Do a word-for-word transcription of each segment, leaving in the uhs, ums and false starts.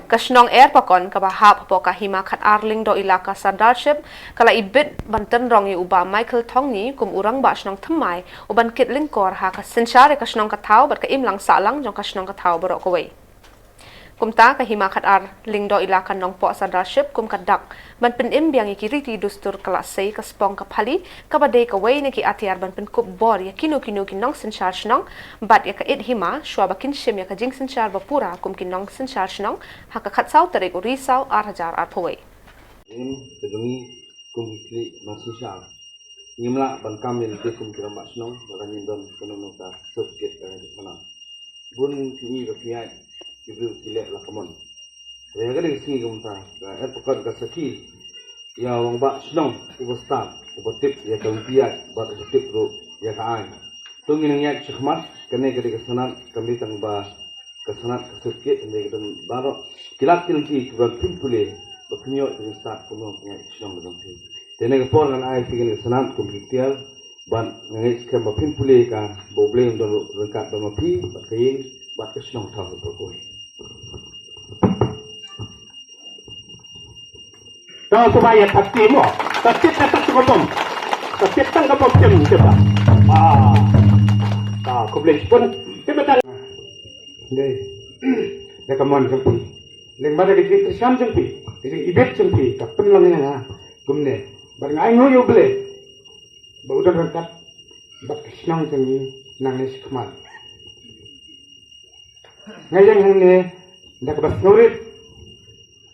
Ka shnong Erpakon kaba hap hapoh ka Hima Khatar Lyngdoh Elaka Sardarship ka la ibit ban tynrong ïa u Bah Michael Thongni kum u Rangbah Shnong thymmai u ban kit lyngkor ha ka synshar ïa ka shnong ka thaw bad ka imlang sahlang jong ka shnong ka thaw baroh kawei. Kumta ka Hima Khatar Lyngdoh Elaka Nongpoh Sardarship kum ka dak ban pynim biang ïa ki riti dustur ka la sei ka spong ka phali kaba dei kawei na ki atiar ban pynkup bor ïa kino kino ki nongsynshar shnong bad ïa ka ïit hima shuwa ba kin shim ïa ka jingsynshar ba pura kum ki nongsynshar shnong ha ka khatsaw tarik u Risaw ar hajar arphew wei. Ngim te jong ngi kum ki khlieh nongsynshar ngim lah ban kam ïa lade kum ki rangbah shnong ba kan ïa don kano kano ka sut kit ka ka sana. Bun ki ngi ba ki ngai ki briew ki leh la ka mon. Re ka dei ka sngi kumta ka Erpakon ka sakhi ïa u rangbah shnong uba stad uba tip ïa ka lynti ïaid bad uba tip ruh ïa ka aiñ. To ngin ïaid shakhmat kane ka dei ka sanad kam dei tang ba ka sanad ka sut kit hynrei ka don baroh ki lad ki lynti kiba phin pule ba phin ïoh jingstad kumno ka ngai ka shnong ka jong phi. Te ne ka por ngan ai phi kane ka sanad kum ki tiar bad nga ngeit skhem ba phin pule ka ba U Blei un don ruh ryngkat bad ma phi bad ka ïing bad ka shnong thaw ka por kawei. Tang sumaya tati mo. Tati tang ka bom. Tati tang ka bom jem jem. Ah. Ah, khublei shibun. Jem tang. Dei. Da ka mon jong phi. Leng ba da ka jingkyrshan jong phi. Ka jingibit jong phi. Ka pynlong ïa nga. Kumne. Bad nga ai nguh ïa U Blei. Ba u don ryngkat bad ka shnong jong ngi nangne shakhmat. Nga ïeng hangne da kaba sngewrit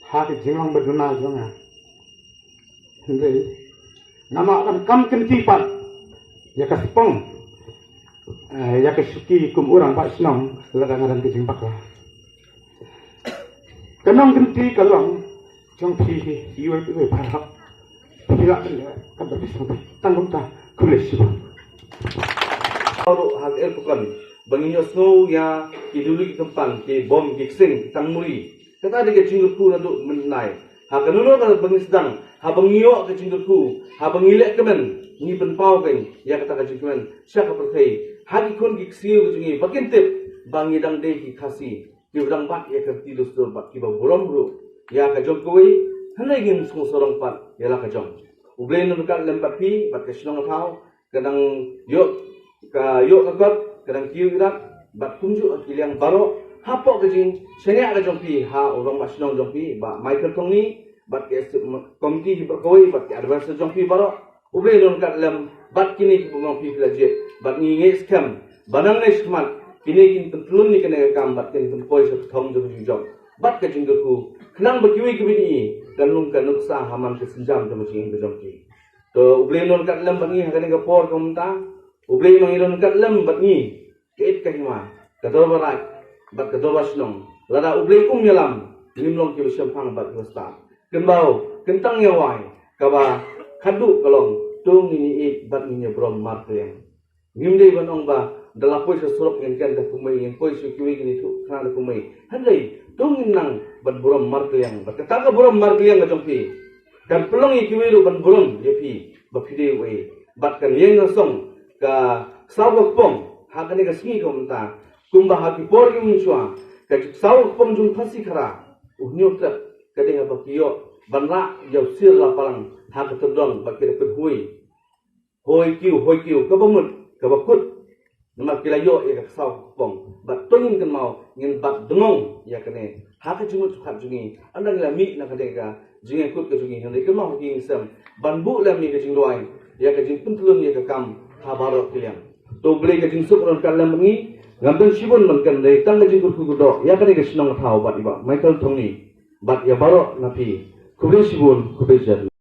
ha ka jinglong ba duna jong nga. Hynrei nga mah ban kam kynti pat ïa ka spong, eh, ïa ka shuki kum u rangbah shnong lada nga don ka jingbakla. Ka nongkynti ka long jong phi hi iwei pa iwei paralok. Phi lah ban leh katba phi sngewbha. Tang kumta, khublei shibun. Ruh ha ka Erpakon ba ngin ïohsngew ïa ki duli ki kyrpang, ki bom ki ksing, ki tangmuri. Kata dei ka jingkyrkhu naduh mynhynnin. Ha kano kano kaba ngin sdang, haba ngi ïoh ka jingkyrkhu, haba ngi leh kmen, ngi pynpaw kein ïa kata ka jingkmen sha ka pyrthei, ha ki khun ki ksiew ka jong ngi ba kin tip ba ngi dang dei ki Khasi kiba dang bat ïa ka riti dustur bad kiba burom ruh ïa ka jong kawei. Hynrei ngin sngewsarong pat ïa la ka jong. U Blei un ryngkat lem bad phi bad ka shnong ka thaw, ka dang ïoh, ka ïoh ka kot, ka dang kiew ïa rat bad kumjuh ha ki liang baroh hapoh ka jingshaniah ka jong phi ha u rangbah shnong jong phi Bah Michael Thongni bad ka komiti hi baroh kawei bad ki adviser jong phi baroh. U Blei un ryngkat lem bad kine kiba ma phi phi la jied bad ngi ngeit skhem ba nangne shakhmat kine kin pyntlun ïa kane ka kam bad kin pynpoi sha ka thong jong ka jingjop bad ka jingkyrkhu khnang ba kiwei kiwei ki kan long ka nuksa ha man ka sienjam jong ka jingim ka jong ki. To U Blei un ryngkat lem bad ngi ha kane ka por ka mynta. U Blei un ryngkat lem bad ngi ka ïit ka hima, ka dorbar raid bad ka dorbar shnong. Lada U Blei um ïalam ngim long kiba shemphang bad kiba stad. Kynmaw, kyntang ïa wai kaba khadduh ka long, to ngin ïeit bad ngin ïa burom markylliang. Ngim dei ban ong ba da la poi sha surok ngin kren da kumne, ngin poi sha kiwei ngin ïathuh khana da kumne. Hynrei to ngin nang ban burom markylliang bad kata ka burom markylliang ka jong phi kan pynlong ïa kiwei ruh ban burom ïa phi ba phi dei uei. Bad kan ïeng ha song ka ksaw ka kpong ha kane ka sngi ka mynta kumba ha ki por ki mynshuwa ka ksaw ka kpong jong Khasi Khara u Hynñiewtrep ka dei haba ki ïoh ban rah ïa u sir la palang ha ka tyrdong bad ki da pynhoi. Hoi kiew, hoi kiew, kaba mut, kaba kut. Namar ki la ïoh ïa ka ksaw ka kpong. Bad to ngin kynmaw, ngin bat dngong ïa kane. Ha ka jingmut jingpyrkhat jong ngi, ynda ngi la mih na kane ka jingïakut ka jong ngi, hynrei kynmaw ha ki ïing sem ban buh lem ïa ka jingduwai, ïa ka jingpyntlun ïa ka kam ha baroh ki liang. To U Blei ka jingsuk un ryngkat lem bad ngi. Ngam don shibun ban kren, dei tang ka jingkyrkhu kyrdoh ïa kane ka shnong ka thaw bad i Bah Michael Thongni bad ïa baroh na phi. Khublei shibun, khublei shibun.